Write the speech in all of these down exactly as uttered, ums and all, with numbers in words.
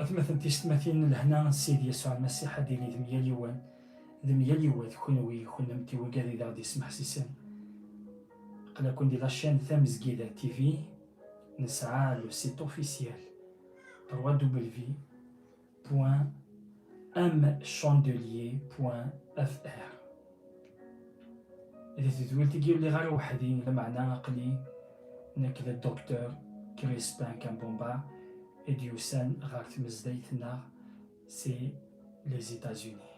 Atmaten tisetmatin, lehna n Ssid Yasuɛ Lmasiḥ ad d-yili d myal yiwen, d myal yiwet, kunwi, kunemti, wigad i d aɣ-d-ismeḥsisen. Aql-aken di la chaîne Tamezgida T V, nesɛa le site officiel trois W point m chandelier point F R. Di tedwilt-agi ur lliɣ ara weḥd-i, lameɛna aql-i nekk d Docteur Crispin Kambomba i d-yusan ɣer tmezdayt-nneɣ si les États-Unis.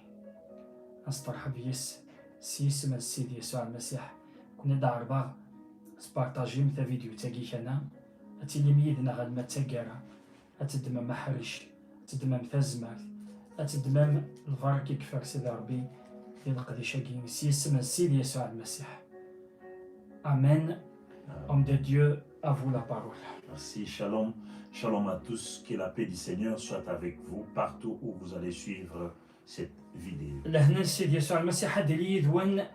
Asteṛḥeb yes, s yisem n Ssid Yasuɛ Lmasiḥ. Ken-id-ɛerḍeɣ, spartajim tavidyut-agi kana, ad tilim yid-neɣ alma d taggara. Ad teddmem aḥric, ad teddmem tazmert, ad teddmem lbaraka i yeffer Sidi Ṛebbi di leqdic-agi, s yisem n Sidi Yasuɛ Lmasiḥ. Amen. Homme de Dieu, à vous la parole. Merci. Shalom. Shalom à tous. Que la paix du Seigneur soit avec vous partout où vous allez suivre cette vidéo. Lehna n Sidi Yasuɛ Lmasiḥ ad d-yili yid-wen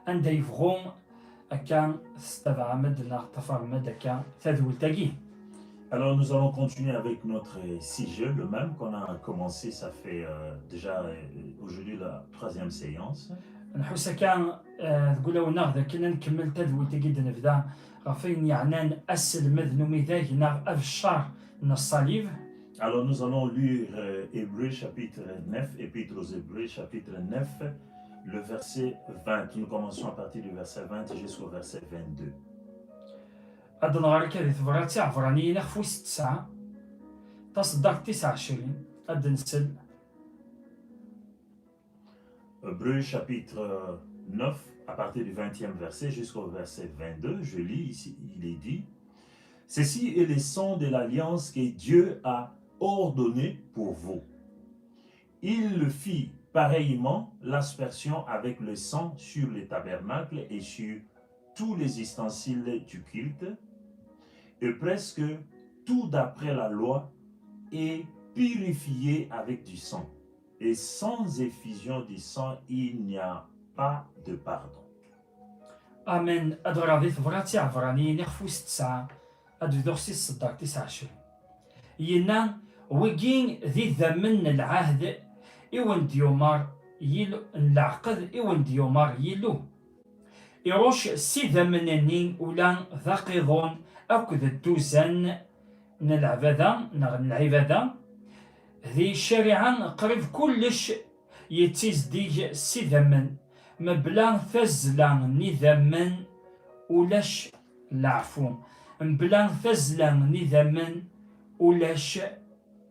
anda yebɣu akka tettabaɛem-d neɣ teṭṭafarem-d akka tadwilt-agi. Alors nous allons continuer avec notre sujet, le même qu'on a commencé, ça fait euh, déjà euh, aujourd'hui la troisième séance. Nḥus akka eh, deg ulawen-nneɣ d akken ad nkemmel tadwilt-agi d-nebda ɣef ayen yeɛnan aselmed n umidag neɣ abeccar n ṣṣalib. Alors nous allons lire euh, Hébreux chapitre neuf, Épître aux Hébreux chapitre neuf, le verset vingt. Nous commençons à partir du verset vingt jusqu'au verset vingt-deux. Ad nɣer akka di tebrat Iɛebraniyen ixef wis tesɛa, taṣeddart tis ɛecrin, ad nsel. Hébreux chapitre neuf, à partir du vingtième verset jusqu'au verset vingt-deux, je lis ici, il est dit, Ceci est le sang de l'alliance que Dieu a ordonné pour vous. Il fit pareillement l'aspersion avec le sang sur les tabernacles et sur tous les ustensiles du culte, et presque tout d'après la loi est purifié avec du sang. Et sans effusion du sang, il n'y a pas de pardon. Amen. Ad ɣreɣ di tebrat Iɛebraniyen ixef wis tesɛa, ad bduɣ si tseddart tis ɛecrin. Yenna, wigi d idammen n lɛahd i wen-d-yumer Yillu, n leɛqed i wen-d-yumer Yillu. Iruc s idammen-nni ula d aqiḍun akked dduzan n leɛbada neɣ n lɛibada. Di ccariɛa qrib kullec yettizdig s idammen, mebla tazzla n idammen ulac leɛfu. Mebla tazzla n idammen ulac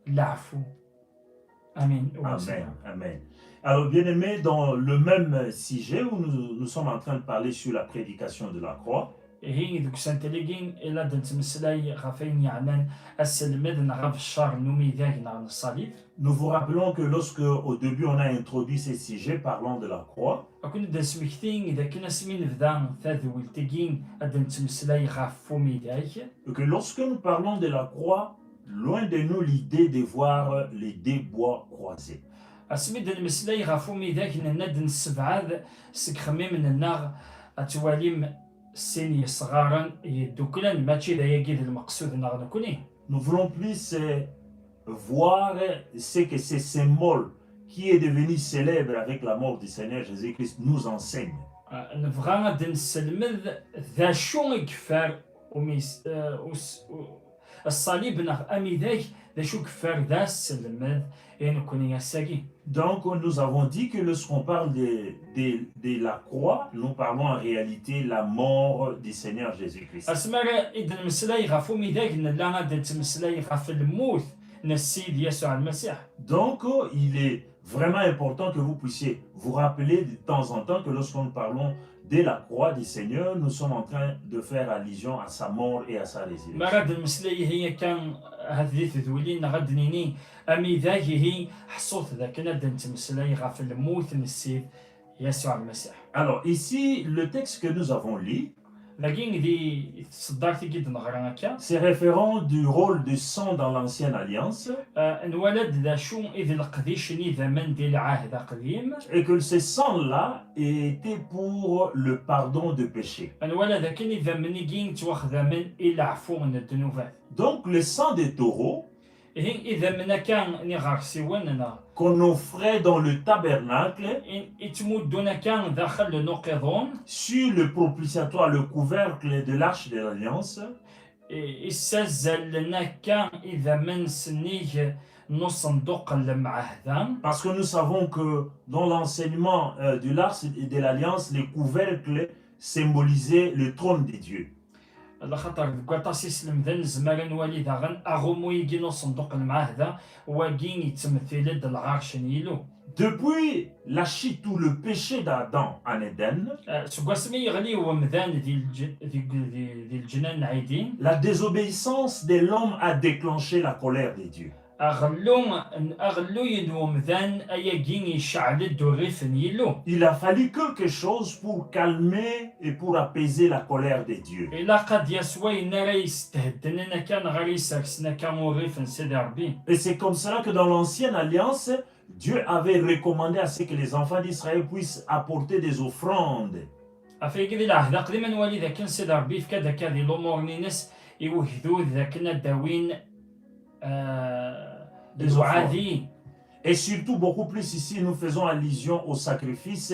leɛfu. Amin. Amen. Amen. Alors, bien-aimés, dans le même sujet où nous, nous sommes en train de parler sur la prédication de la croix, Ihi deg usentel-agi i la d-nettmeslay ɣef ayen yeɛnan aselmed neɣ abeccar n umidag neɣ n ṣṣalib. Nous vous rappelons que lorsque, au début, on a introduit ces sujets parlant de la croix, Ad ken-id-nesmekti d akken asmi nebda tadwilt-agi ad d-nettmeslay ɣef umidag. Que lorsque nous parlons de la croix, loin de nous l'idée de voir les deux bois croisés. Asmi d-nemmeslay ɣef umidag, nenna-d nessebɛad seg ixemmimen-nneɣ ad twalim sin yesɣaren yedduklen, mačči d ayagi d lmeqsud-nneɣ nekkni. Nous voulons plus euh, voir ce que ce symbole qui est devenu célèbre avec la mort du Seigneur Jésus-Christ nous enseigne. Nebɣa ad d-nesselmed d acu i yeffer umis- eh, us- u- ṣṣalib neɣ amidag, d acu i yeffer d aselmed i nekkni ass-agi. Donc, nous avons dit que lorsqu'on parle de, de, de la croix, nous parlons en réalité la mort du Seigneur Jésus-Christ. Asmi ara i d-nemmeslay ɣef umidag, nella ad d-nettmeslay ɣef lmut n Ssid Yasuɛ Lmasiḥ. Donc, il est vraiment important que vous puissiez vous rappeler de temps en temps que lorsque nous parlons de la croix du Seigneur, nous sommes en train de faire allusion à sa mort et à sa résurrection. Mi ara d-nemmeslay ihi akka, ahat di tedwilin-nneɣ ad d-nini amidag, ihi ḥṣut d akken ad d-nettmeslay ɣef lmut n Ssid Yasuɛ Lmasiḥ. Alors, ici, le texte que nous avons lu, Dagi di tseddart i d-neɣra akka. Se référant du rôle du sang dans l'ancienne alliance. Euh, nwala-d d acu i d leqdic n idammen di lɛahd aqdim. Et que ce sang-là était pour le pardon de péché. Nwala d akken idammen-igi ttwaxdamen i leɛfu n ddnubat. Donc le sang des taureaux Ihi idammen akka n iɣersiwen neɣ qu'on offrait dans le tabernacle, i- i ttmuddun akka daxel n uqiḍun, sur le propitiatoire, le couvercle de l'arche de l'alliance, i- issazalen akka idammen s nnig n uṣenduq n lemɛahda. Parce que nous savons que dans l'enseignement euh, de l'arche et de l'alliance, les couvercles symbolisaient le trône de Dieu. Laxaṭer deg waṭas iselmden nezmer ad nwali daɣen aɣumu-agi n uṣenduq n lemɛahda, wagi yettmettil-d lɣerc n Yillu. Depuis la chute ou le péché d'Adam en Éden, Eh, seg wasmi yeɣli wemdan di lǧ- di- di- di leǧnan n Ɛidin, la désobéissance de l'homme a déclenché la colère de Dieu. aɣellu n- aɣelluy n wemdan ayagi yecɛel-d urrif n Yillu. Il a fallu quelque chose pour calmer et pour apaiser la colère de Dieu. Ilaq ad d-yas wayen ara yestheddnen akka neɣ ara yessersen akka urrif n Sidi Ṛebbi. Et c'est comme cela que dans l'ancienne alliance, Dieu avait recommandé à ce que les enfants d'Israël puissent apporter des offrandes. Ɣef wayagi di lɛehd aqdim ad nwali dakken Sidi Ṛebbi yefka-d akka di lumuṛ-nni-ines i wegdud dakken ad d-awin eh, Des lewɛadi. Et surtout, beaucoup plus ici, nous faisons allusion au sacrifice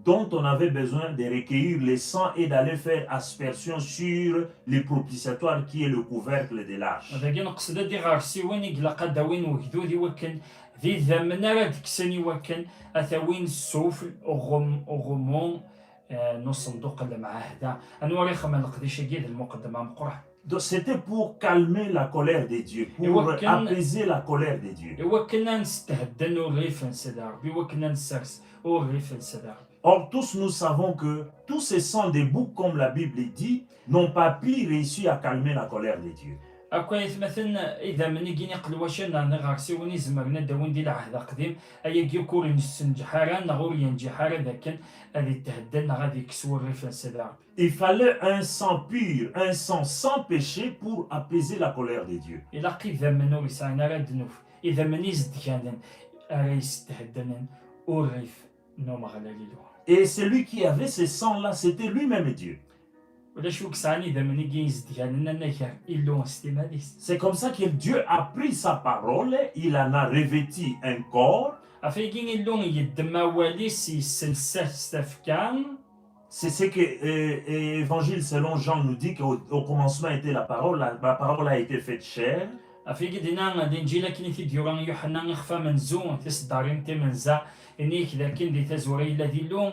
dont on avait besoin de recueillir le sang et d'aller faire aspersion sur le propitiatoire qui est le couvercle de l'arche. Dagi neqsed-d iɣersiwen i ilaq ad d-awin wegdud i wakken d idammen ara d-kksen i wakken ad t-awin ssufel uɣum- uɣummu eh, n uṣenduq n lemɛahda. Anwa ara ixemmen leqdic-agi d lmuqeddem ameqqran. Donc c'était pour calmer la colère de Dieu, pour Et wakken- apaiser la colère de Dieu. I wakken ad nestehden urrif n Sidi Ṛebbi, i wakken ad nessers urrif n Sidi Ṛebbi. Or, tous nous savons que tous ces sangs de bouc, comme la Bible dit, n'ont pas pu réussir à calmer la colère de Dieu. Akk aytmaten, idammen-agi n iqelwacen neɣ n iɣersiwen izemren ad d-awin di lɛehd aqdim, ayagi akk ur nessenǧeḥ ara neɣ ur yenǧiḥ ara dakken ad ithedden neɣ ad ikkes wurrif n Sidi Ṛebbi. Il fallait un sang pur, un sang sans péché pour apaiser la colère de Dieu. Ilaq idammen ur yesɛin ara ddnub, idammen izedganen ara yestheddnen urrif n Umeɣlal Illu. Et celui qui avait ce sang-là, c'était lui-même Dieu. Ulac wi yesɛan idammen-agi izedganen anagar Illu s timmad-is. C'est comme ça que Dieu a pris sa parole, il en a revêtu un corps. Ɣef wayagi Illu yeddem awal-is, yesselsa-t s tafekka. C'est ce que euh, euh, Évangile selon Jean nous dit qu'au au commencement était la parole, la, la parole a été faite chair. Ɣef wayagi dinna, Linǧil akken i t-id-yura Yuḥenna ixef amenzu, tiseddarin timenza, inik dakken di tazwara yella d Illu,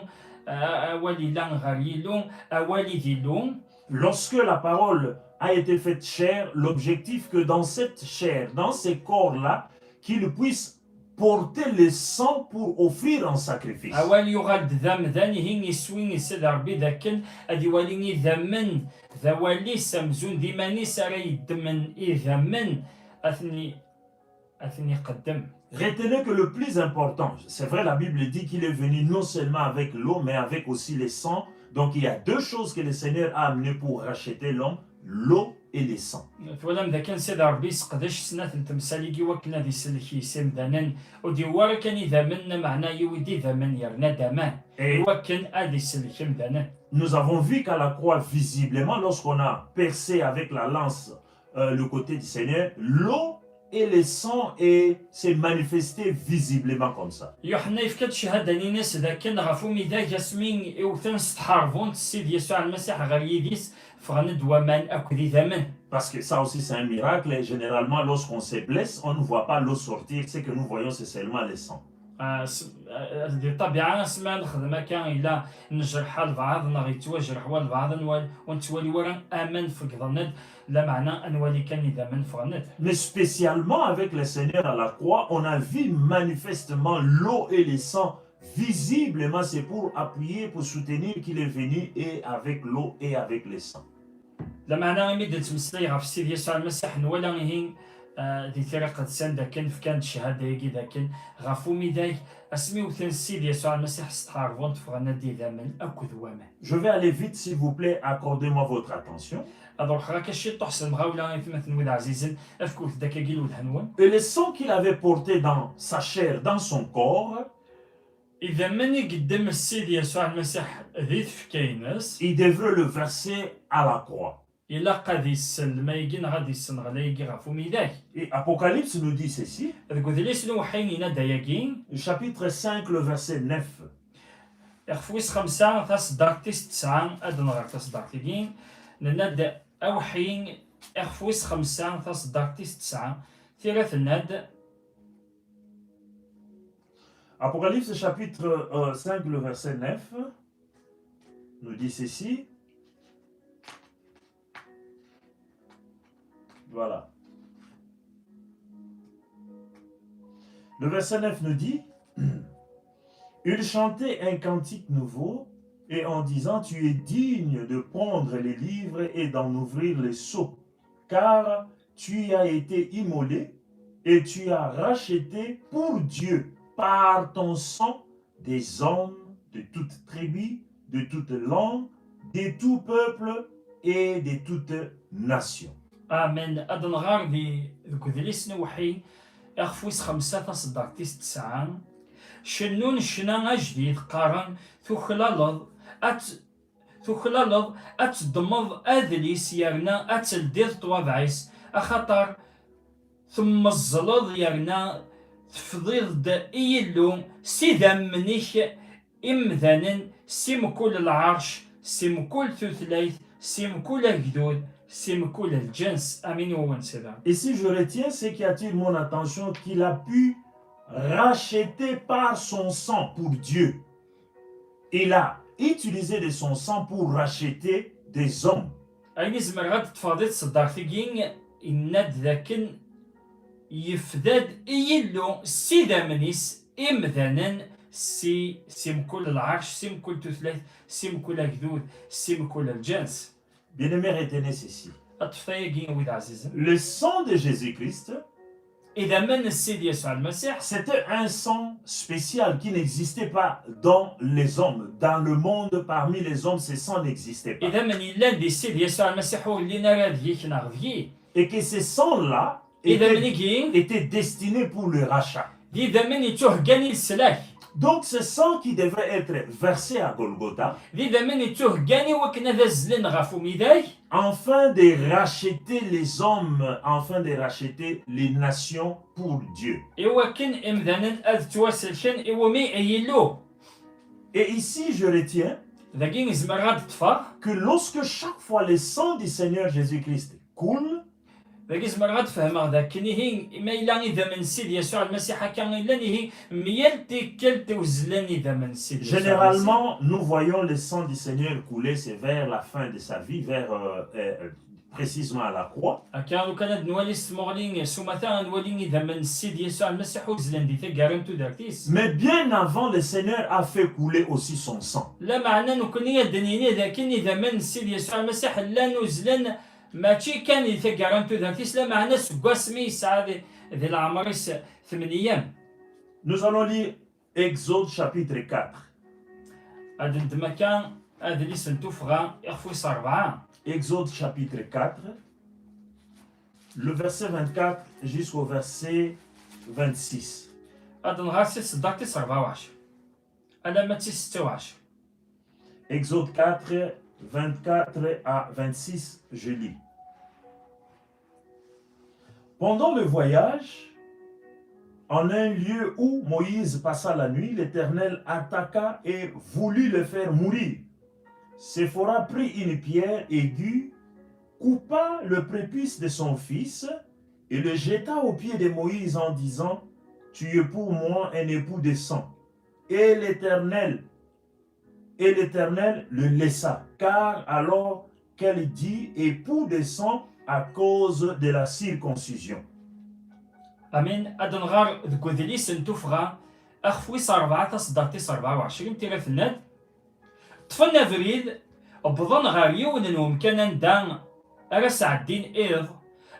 a- awal yella ɣer Yillu, awal i d Illu. Lorsque la parole a été faite chair, l'objectif que dans cette chair, dans ces corps-là, qu'il puisse porter le sang pour offrir en sacrifice. Awal yuɣal-d d amdan, ihi iswi i Sidi Ṛebbi dakken ad iwali idammen, d awal-is amzun d iman-is ara yeddmen idammen, ad ten-i- ad ten-iqeddem. Retenez que le plus important, c'est vrai, la Bible dit qu'il est venu non seulement avec l'eau, mais avec aussi le sang. Donc il y a deux choses que le Seigneur a amenées pour racheter l'homme, l'eau et le sang. Twalam dakken Sidi Ṛebbi yesseqdec snat n temsal-agi wakken ad isellek yes imdanen, ur d-yewwi ara kan idammen, lameɛna yewwi-d idammen yerna-d aman, Et iwakken ad isellek imdanen. nous avons vu qu'à la croix, visiblement, lorsqu'on a percé avec la lance euh, le côté du Seigneur, l'eau et le sang est- s'est manifesté visiblement comme ça. Yuḥenna yefka-d cchada-nni-ines dakken ɣef umidag asmi i wten s tḥerbunt Ssid Yasuɛ Lmasiḥ ɣer yidis, ffɣen-d waman akked idammen. Parce que ça aussi c'est un miracle. Et généralement, lorsqu'on se blesse, on ne voit pas l'eau sortir. Ce que nous voyons, c'est seulement le sang. Ah, s- ah, di ṭṭabiɛa, asmi ara nexdem akka, yella nejreḥ albaɛḍ neɣ yettwajreḥ walbaɛḍ, nwal- ur nettwali wara aman feggḍen-d, lameɛna ad nwali kan idammen ffɣen-d. Mais spécialement avec le Seigneur à la croix, on a vu manifestement l'eau et le sang visiblement. C'est pour appuyer, pour soutenir qu'il est venu et avec l'eau et avec le sang. Lameɛna imi d-nettmeslay ɣef Ssid Yasuɛ Lmasiḥ, nwala ihi ah, di Tira Iqedsen dakken fkan-d cchada-agi dakken ɣef umidag, asmi wten Ssid Yasuɛ Lmasiḥ s tḥerbunt, ffɣen-d idammen akked waman. Je vais aller vite, s'il vous plaît, accordez-moi votre attention. Ad ruḥeɣ akka ciṭuḥ s lemɣawla, aytmaten wid ɛzizen, efkut-d akkagi lwelha-nwen. Et le sang qu'il avait porté dans sa chair, dans son corps, Idammen i yeddem Ssid Yasuɛ Lmasiḥ di tfekka-ines, il devrait le verser à la croix. Ilaq ad isellem ayagi neɣ ad issenɣel ayagi ɣef umidag. Et Apocalypse nous dit ceci. Deg udlis n uweḥḥi yenna-d ayagi. Chapitre cinq, le verset neuf. Ixef wis xemsa, taṣeddart tis tesɛa, ad nɣer taṣeddart-agi. Nenna-d aweḥḥi, ixef wis xemsa, taṣeddart tis tesɛa, tira tenna-d. Apocalypse chapitre, euh, cinq, le verset neuf nous dit ceci. Voilà. Le verset neuf nous dit, il chantait un cantique nouveau et en disant, tu es digne de prendre les livres et d'en ouvrir les sceaux, car tu as été immolé et tu as racheté pour Dieu par ton sang des hommes de toute tribu, de toute langue, de tout peuple et de toute nation. Amen. Ad nɣer di, deg udlis n uweḥḥi, ixef wis xemsa, taṣeddart tis tesɛa. Cennun ccna ajdid, qqaren, tuklaleḍ ad t-, tuklaleḍ ad teddmeḍ adlis yerna ad teldiḍ ṭṭwabeɛ-is, axaṭer temmeẓẓleḍ yerna tefdiḍ-d i Yillu s idammen-ik imdanen si mkul lɛerc, si mkul tutlayt, si mkul agdud, si mkul lǧens. Amin wawal n Sidi. Ici, je retiens ce qui attire mon attention, qu'il a pu racheter par son sang pour Dieu. Il a utilisé de son sang pour racheter des hommes. Ayen i zemreɣ ad d-ṭṭfeɣ di tṣeddart-agi, yenna-d dakken yefda-d i Yillu s idammen-is imdanen si, si mkul lɛerc, si mkul tutlayt, si mkul agdud, si mkul lǧens. Bien-aimés, retenez ceci. Ṭṭfet ayagi, a wid ɛzizen. Le sang de Jésus-Christ, idammen n Sidi Yasuɛ Lmasiḥ, c'était un sang spécial qui n'existait pas dans les hommes, dans le monde, parmi les hommes, ce sang n'existait pas. Idammen yellan di Sidi Yasuɛ Lmasiḥ ur llin ara deg-k neɣ deg-i. Et que ce sang-là était, idammen-agi, était destiné pour le rachat. D idammen yettuheggan i leslak. Donc ce sang qui devrait être versé à Golgotha, d idammen yettuheggan i wakken ad azzlen ɣef umidag, afin de racheter les hommes, afin de racheter les nations pour Dieu. I wakken imdanen ad ttwaselken iwumi? I Yillu. Et ici, je retiens, dagi zemreɣ ad ṭṭfeɣ, que lorsque chaque fois le sang du Seigneur Jésus-Christ coule, dagi zemreɣ ad fehmeɣ dakken ihi, ma yella idammen n Sidi Yasuɛ Lmasiḥ akka i llan, ihi, myal tikkelt uzzlen idammen n Sidi Yasuɛ Lmasiḥ. Généralement, nous voyons le sang du Seigneur couler, c'est vers la fin de sa vie, vers, euh, euh, précisément à la croix. Akka, lukan ad nwali s tmuɣli s umata, ad nwali idammen n Sidi Yasuɛ Lmasiḥ uzzlen di taggara n tudert-is. Mais bien avant, le Seigneur a fait couler aussi son sang. Lameɛna nekkni ad d-nini dakken idammen n Sidi Yasuɛ Lmasiḥ llan uzzlen mačči kan di taggara n tudert-is, lameɛna seg wasmi yesɛa di, di leɛmer-is tmen eyyam. Nous allons lire Exode chapitre quatre. Ad neddem akka adlis n Tuffɣa, ixef wis rebɛa. Exode chapitre quatre, le verset vingt-quatre jusqu'au verset vingt-six. Ad nɣer si tseddart tis rebɛa u ɛecrin alamma d tis setta u ɛecrin. Exode quatre, vingt-quatre à vingt-six, je lis. Pendant le voyage, en un lieu où Moïse passa la nuit, l'Éternel attaqua et voulut le faire mourir. Séphora prit une pierre aiguë, coupa le prépuce de son fils et le jeta aux pieds de Moïse en disant, tu es pour moi un époux de sang. Et l'Éternel Et l'Éternel le laissa, car alors qu'elle dit époux de sang à cause de la circoncision. Amin, ad nɣer deg udlis n Tuffɣa, axef wis rebɛa, taseddart tis rebɛa u ɛecrin, tira tenna-d, ṭṭfen abrid, wwḍen ɣer yiwen n wemkan anda ara sɛeddin iḍ,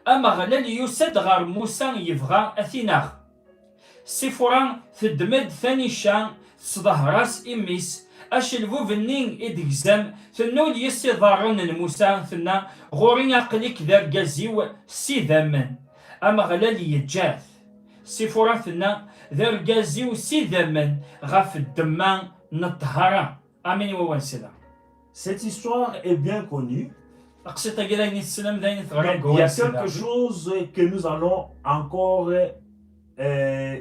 Ameɣlal yusa-d ɣer Musa yebɣa ad t-ineɣ. Sifura teddem-d tanica, tesḍehher-as i mmi-s, acelbub-nni i d-tegzam, tennul yes iḍarren n Musa, tenna, ɣur-i aql-ik d argaz-iw s idammen. Ameɣlal yeǧǧa-t. Sifura tenna, d argaz-iw s idammen ɣef ddemma n ṭṭhara. Amin wawal n Sidi. Cette histoire est bien connue. Aqsiṭ-agi d ayen i teslam, d ayen i teɣram Mais deg il y a wawal-nsen. Quelque chose que nous allons encore euh,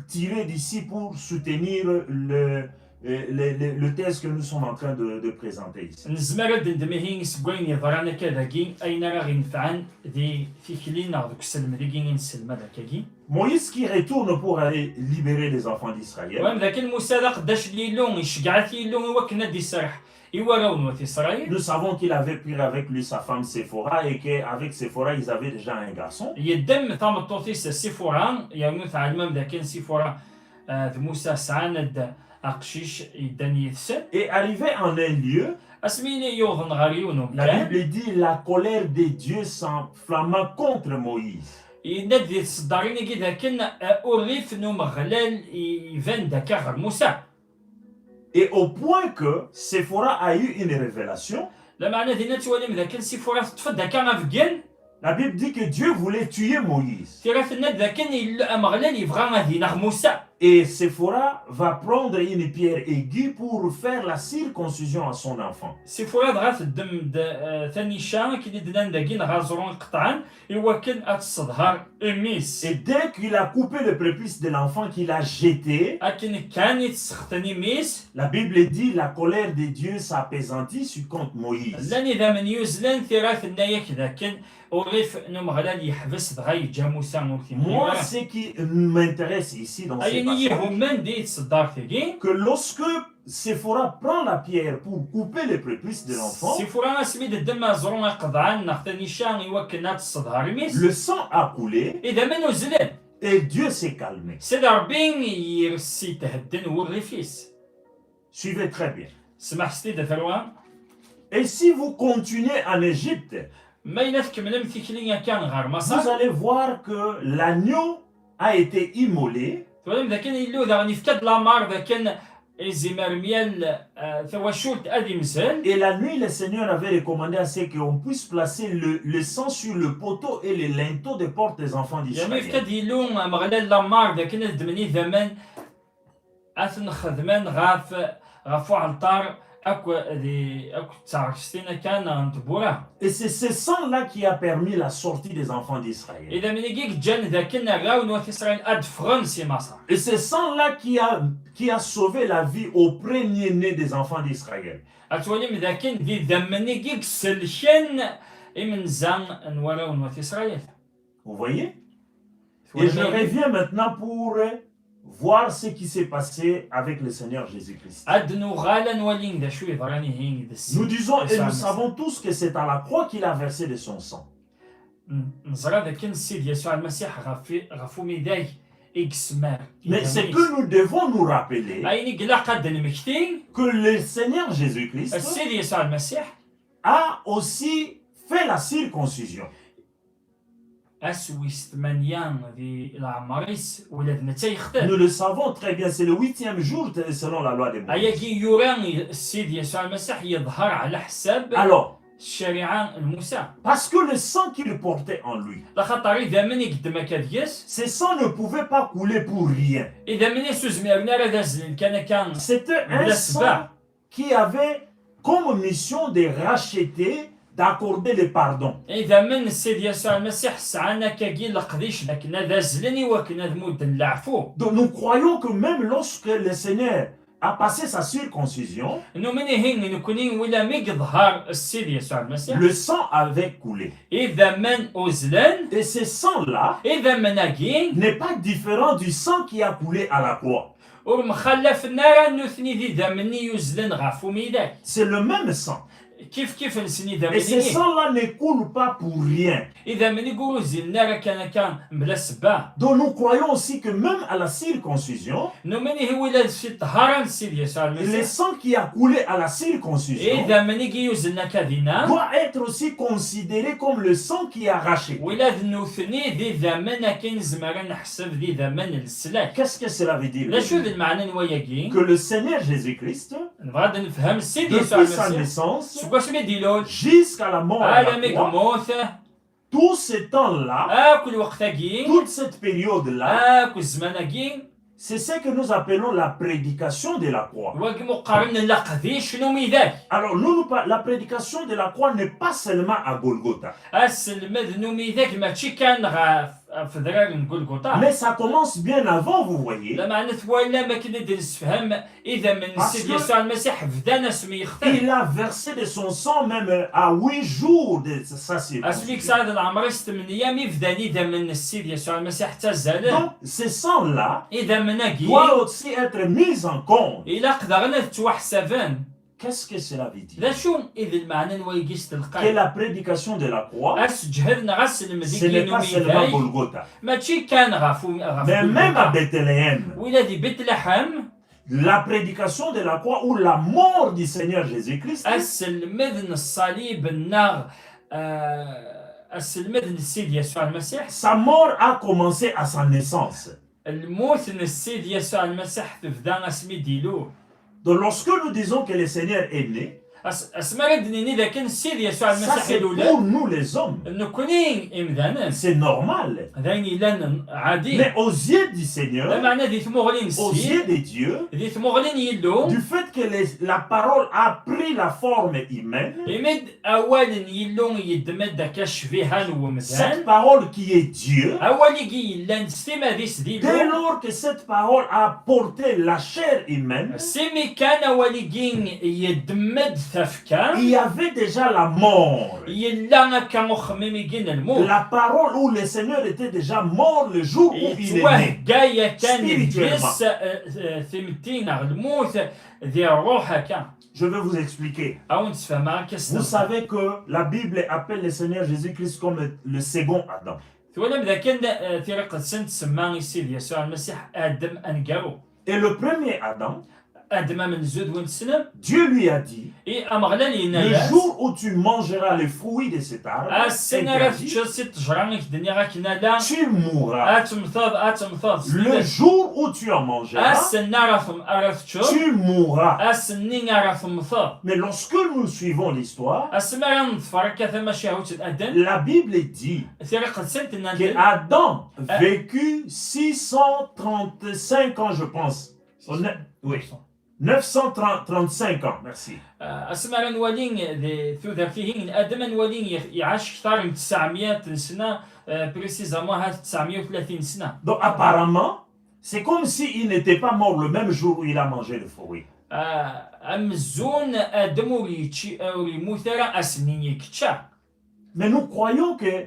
tirer d'ici pour soutenir le, euh, le, le- le thèse que nous sommes en train de, de présenter ici. Nezmer ad d-nendem ihi seg wayen yeḍran akka dagi, ayen ara ɣ-inefɛen di tikli neɣ deg uselmed-agi i nesselmad akkagi. Moïse qui retourne pour aller libérer les enfants d'Israël. Wam dakken Musa d aqeddac n Yillu, iceggeɛ-it Yillu i wakken ad d-iserreḥ i warraw n wat Isṛayil. Nous savons qu'il avait pris avec lui sa femme Séphora et qu'avec Séphora, ils avaient déjà un garçon. Yeddem tameṭṭut-is Sifura, yernu tɛelmem dakken Sifura, ah, d Musa sɛan-d aqcic yeddan yid-sen. Et arrivé en un lieu, Asmi yewḍen ɣer yiwen la umkan, Bible dit la colère de Dieu s'enflamma contre Moïse. Yenna-d di tseddarin-agi dakken, ah, urrif n Umeɣlal i- iban-d akka ɣer Musa. Et au point que Séphora a eu une révélation, Lameɛna dinna tettwalim dakken Sifura teṭṭef-d akka abeggen. La Bible dit que Dieu voulait tuer Moïse. Tira tenna-d dakken il- Ameɣlal yebɣa ad ineɣ Musa. Et Séphora va prendre une pierre aiguë pour faire la circoncision à son enfant. Sifura dɣa teddem-d, eh, tanica akken i d-nnan dagi neɣ aẓru iqeṭɛen i wakken ad tesseḍher imi-s. Et dès qu'il a coupé le prépuce de l'enfant qu'il a jeté, Akken kan i tesseɣten imi-s, la Bible dit la colère de Dieu s'apaisantit sur contre Moïse. Llan idammen yuzlen, tira tenna-yak dakken urrif n Umeɣlal yeḥbes dɣa yeǧǧa Musa ur t-yewwi Moi, ara. Ce qui m'intéresse ici dans ces Ayen i passages, yi-ihummen di tseddart-agi, que lorsque Séphora prend la pierre pour couper le prépuce de l'enfant, Sifura asmi d-ddem aẓru iqeḍɛen neɣ tanica i wakken ad tesseḍher imi-s, le sang a coulé idammen uzzlen. Et Dieu s'est calmé. Sidi Ṛebbi yers yethedden wurrif-is. Suivez très bien. Smaḥ s tidet rwa. Et si vous continuez en Égypte, Ma yella tkemmlem tikli akka ɣer vous Maṣer, allez voir que l'agneau a été immolé. Twalam dakken Illu daɣen yefka-d lamer dakken izimer myal, eh, tawacult ad imzel. Et la nuit, le Seigneur avait recommandé à ce qu'on puisse placer le, le sang sur le poteau et les linteaux des portes des enfants Yernu d'Israël. Yefka-d Illu Ameɣlal lamer dakken ad ddmen idammen ad ten-xedmen ɣef, ɣef uɛelṭar akk di, akk d taɣekst-in akka neɣ n tewwura. Et c'est ce sang-là qui a permis la sortie des enfants d'Israël. Idammen-agi i yeǧǧan dakken arraw n wat Isṛayil ad ffɣen si Maṣer. Et ce sang-là qui a, qui a sauvé la vie au premier-né des enfants d'Israël. Ad twalim dakken d idammen-agi i iselken imenza n warraw n wat Isṛayil. Vous voyez? Et je reviens maintenant pour voir ce qui s'est passé avec le Seigneur Jésus-Christ. Ad nuɣal ad nwali d acu yeḍran ihi d Ssid Nous disons et Yesu nous Lmasiḥ. Savons tous que c'est à la croix qu'il a versé de son sang. N- Neẓra dakken Ssid Yesu Lmasiḥ ɣef, ɣef umidag i yesmar. Mais ce que nous devons nous rappeler, Ayen i ilaq ad d-nmekti, que le Seigneur Jésus-Christ Ssid Yesu Lmasiḥ, a aussi fait la circoncision. ass wis tmanya di leɛmer-is, ula d netta yextel. Nous le savons très bien, c'est le huitième jour selon la loi de Moïse. Ayagi yura i Ssid Yesu Lmasiḥ yeḍher ɛla ḥsab Alors, ccariɛa n Musa. Parce que le sang qu'il portait en lui, Laxaṭer idammen i yeddem akka deg-s, ce sang ne pouvait pas couler pour rien. Idammen-is ur zmiren ara ad azlen kan akka C'était un mebla sang ssebba. Qui avait comme mission de racheter, d'accorder le pardon. Idammen n Ssid Yesu Lmasiḥ sɛan akkagi leqdic d akken ad azlen i wakken ad mudden leɛfu. Donc nous croyons que même lorsque le Seigneur a passé sa circoncision, Numen ihi nekkni wila mi yeḍher Ssid Yesu Lmasiḥ, le sang avait coulé. Idammen uzlen. Et ce sang-là Idammen-agi n'est pas différent du sang qui a coulé à la croix. Ur mxallafen ara nutni d idammen-nni yuzlen ɣef umidag. C'est le même sang. Kif kif-nsen Et ce idammen-nni. Sang-là ne coule pas pour rien. Idammen-nni ur uzzilen ara kan akka mebla ssebba. Donc nous croyons aussi que même à la circoncision, Numen ihi wila si ṭṭhara n Ssid Yesu le Lmasiḥ, sang qui a coulé à la circoncision idammen-nni i yuzlen akka dinna, doit être aussi considéré comme le sang qui a racheté. Wila d nutni d idammen akken nezmer ad neḥseb d idammen n leslak. Qu'est-ce que cela veut dire? D acu d lmeɛna n wayagi? Que le Seigneur Jésus-Christ, Nebɣa ad nefhem Ssid Yesu depuis sa Lmasiḥ naissance seg wasmi d-ilul jusqu'à la mort à alami la croix, yemmut, tout ce temps-là, akk lweqt-agi, toute cette période-là, akk zzman-agi, C'est ce que nous appelons la prédication de la croix. Wagi mu qqaren leqdic n umidag. Alors, nous, nous par- la prédication de la croix n'est pas seulement à Golgotha, Aselmed n umidag mačči kan ɣef ɣef udrar n Gulguṭa. Mais ça commence bien avant, vous voyez. Lameɛna twalam akken i d-nessefham, idammen n Parce Sidi que- Yasuɛ Lmasiḥ bdan asmi yextar. Il a versé de son sang même à huit jours de sa Asmi circoncision. yesɛa d lɛemr-is tmenya mi bdan idammen n Sidi Yasuɛ Lmasiḥ ttazzalen. Donc, ce sang-là Idammen-agi doit aussi être mis en compte. Ilaq daɣen ad ttwaḥsaben. Qu'est-ce que cela veut D dire? Acu i d lmeɛna n wayagi s Que telqay? La prédication de la croix, Asseǧhed neɣ aselmed ce n'est pas seulement iginumiday Golgotha, mačči kan ɣef um- ɣef mais même à Golgota. Bethléem. Wila di Betleḥem, La prédication de la croix ou la mort du Seigneur Jésus-Christ, aselmed n ṣṣalib neɣ ah, aselmed n Sidi Yasuɛ Lmasiḥ, sa mort a commencé à sa naissance. Lmut n Sidi Yasuɛ Lmasiḥ tebda asmi d-ilul. Donc lorsque nous disons que le Seigneur est né, As- asmi ara d-nini d akken Sidi Yasuɛ ça Lmasiḥ c'est ilul. Pour nous les hommes. Nekkni imdanen, C'est normal. d ayen yellan ɛadi. Mais aux yeux du Seigneur, Lameɛna di tmuɣli n aux Ssid, yeux de Dieu, di tmuɣli n Yillu, du fait que les- la parole a pris la forme humaine, imi d awal n Yillu yeddem-d akka ccbiha n cette umdan, parole qui est Dieu, awal-agi yellan s timmad-is d dès Illu, lors que cette parole a porté la chair humaine, simi kan awal-agi yeddem-d tafekka, il y avait déjà la mort. Yella akka uxemmim-agi n lmut. La parole où le Seigneur était déjà mort le jour où il est né. Yettwahegga yakan Spirituellement. deg-s eh, eh, timetti neɣ lmut di ṛṛuḥ akka. Je vais vous expliquer. A wen-d-sfehmeɣ akka s Vous teɣzalt. Savez que la Bible appelle le Seigneur Jésus-Christ comme le second Adam. Twalam d akken eh, Tira Iqedsen tsemma i Sidi Yasuɛ Lmasiḥ Adem aneggaru. Et le premier Adam, Adem amenzu d win tessnem, Dieu lui a dit, i Ameɣlal le yenna-yas, jour où tu mangeras le fruit de cet arbre, ass-n ara interdit, teččeḍ si ttejra i k-d-nniɣ akken ala, tu mourras. Ad temmteḍ, ad temmteḍ. Le jour où tu en mangeras, Ass-n ara tem- ara teččeḍ, tu mourras. Ass-nni ara temmteḍ. Mais lorsque nous suivons l'histoire, Asmi ara neḍfer akka tamacahut n Adem, la Bible dit Tira Iqedsen tenna-d que Adam vécut six cent trente-cinq ans, je pense. Oh, ne- oui. neuf cent trente-cinq ans, merci. Ah, asmi ara nwali di tudert-ihin n Adem, ad nwali i- iɛac ktar n tesɛemya n sna, ah, précisément hat tesɛemya u tlatin sna. Donc apparemment, c'est comme s'il n'était pas mort le même jour où il a mangé le fruit. Ah, amzun Adem ur yečči, ur yemmut ara ass-nni i yečča. Mais nous croyons que